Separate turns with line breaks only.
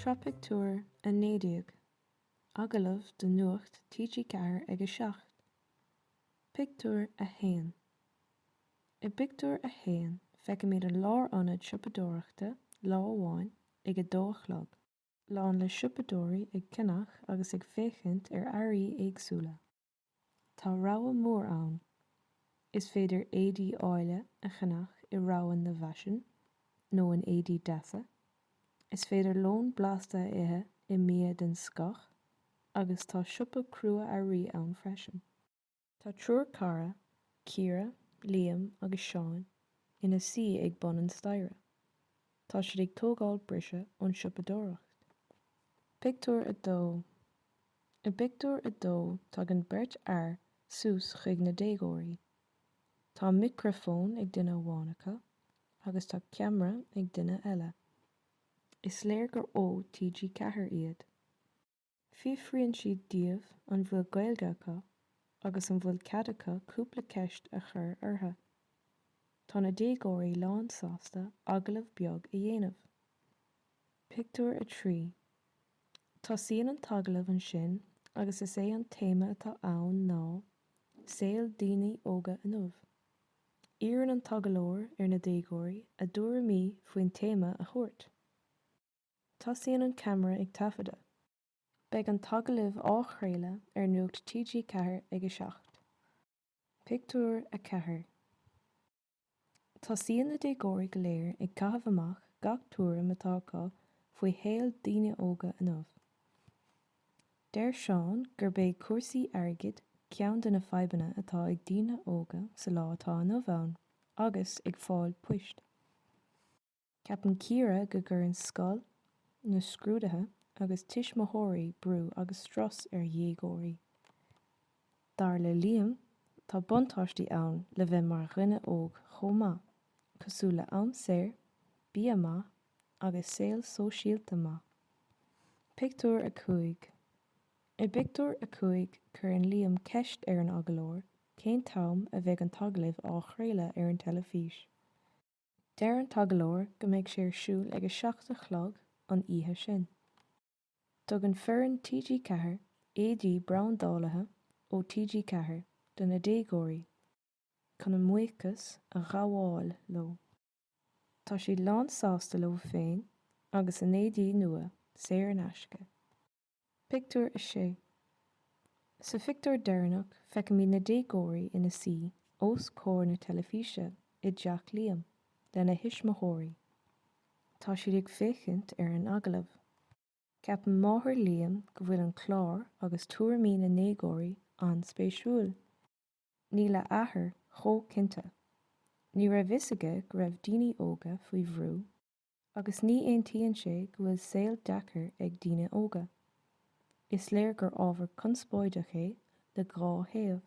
Sraith Pictiúr 19, Agallamh do Nuacht TG4 ag 7. Pictiúr 1 I bpictiúr a haon feicimid an lárionad siopadóireachta lá amháin ag a dó a chlog, lán le siopadóirí ag ceannach agus ag féachaint ar earraí éagsúla. Tá rogha mór ann. Is féidir éadaí áille a cheannach i rogha na bhfaisean nó in éadaí deasa, is féidir lón blasta a ithe i mbia den scoth agus tá siopa crua-earraí ann freisin. Tá triúr cara, Ciara, Liam agus Seán, ina suí ag bun an staighre. Tá siad ag tógáil briseadh ón siopadóireacht. Pictiúr 2 I bpictiúr a dó tagann beirt fhear suas chuig na déagóirí. Tá micreafón ag duine amháin acu agus tá ceamara ag duine eile. Is léir gur ó TG4 iad. Fiafraíonn siad díobh an bhfuil Gaeilge acu agus an bhfuil cead acu cúpla ceist a chur orthu. Tá na déagóirí lán sásta agallamh beag a dhéanamh. Pictiúr 3 Tosaíonn an t-agallamh ansin agus is é an téama atá ann ná saol daoine óga inniu. Iarrann an t-agallóir ar na déagóirí a dtuairimí faoin téama a thabhairt. Tosaíonn an ceamara ag taifeadadh. Beidh an t-agallamh á chraoladh ar Nuacht TG4 ag 7. Pictiúr 4 Tosaíonn na déagóirí go léir ag caitheamh amach gach tuairim atá acu faoi shaol daoine óga inniu. Deir Seán gurb é cúrsaí airgid ceann de na fadhbanna atá ag daoine óga sa lá atá inniu ann agus ag fáil poist. Ceapann Ciara go gcuireann scoil, na scrúduithe agus tuismitheoirí brú agus strus ar dhéagóirí. Dar le Liam, tá buntáistí ann le bheith mar dhuine óg chomh maith, cosúil le am saor, bia maith agus saol sóisialta maith. Pictiúr 5 I bpictiúr a cúig cuireann Liam ceist ar an agallóir cén t-am a bheidh an t-agallamh á chraoladh ar an teilifís. Deir an t-agallóir go mbeidh sé ar siúl ag a seacht a chlog an oíche sin. Tugann foireann TG4 éadaí brandálaithe ó TG4 do na déagóirí chun a mbuíochas a ghabháil leo. Tá siad lán sásta leo féin agus a n-éadaí nua saor in aisce. Pictiúr 6 Sa phictiúr deireanach feicimid na déagóirí ina suí os comhair na teilifíse i dteach Liam lena thuismitheoirí. Tá siad ag féachaint ar an agallamh. Ceapann máthair Liam go bhfuil an clár agus tuairimí na ndéagóirí an-spéisiúil. Níl a athair chomh cinnte. Ní raibh fhios aige go raibh daoine óga faoi bhrú. Agus ní aontaíonn sé go bhfuil saol deacair ag daoine óga. Is léir gur ábhar conspóideach é le dhá thaobh.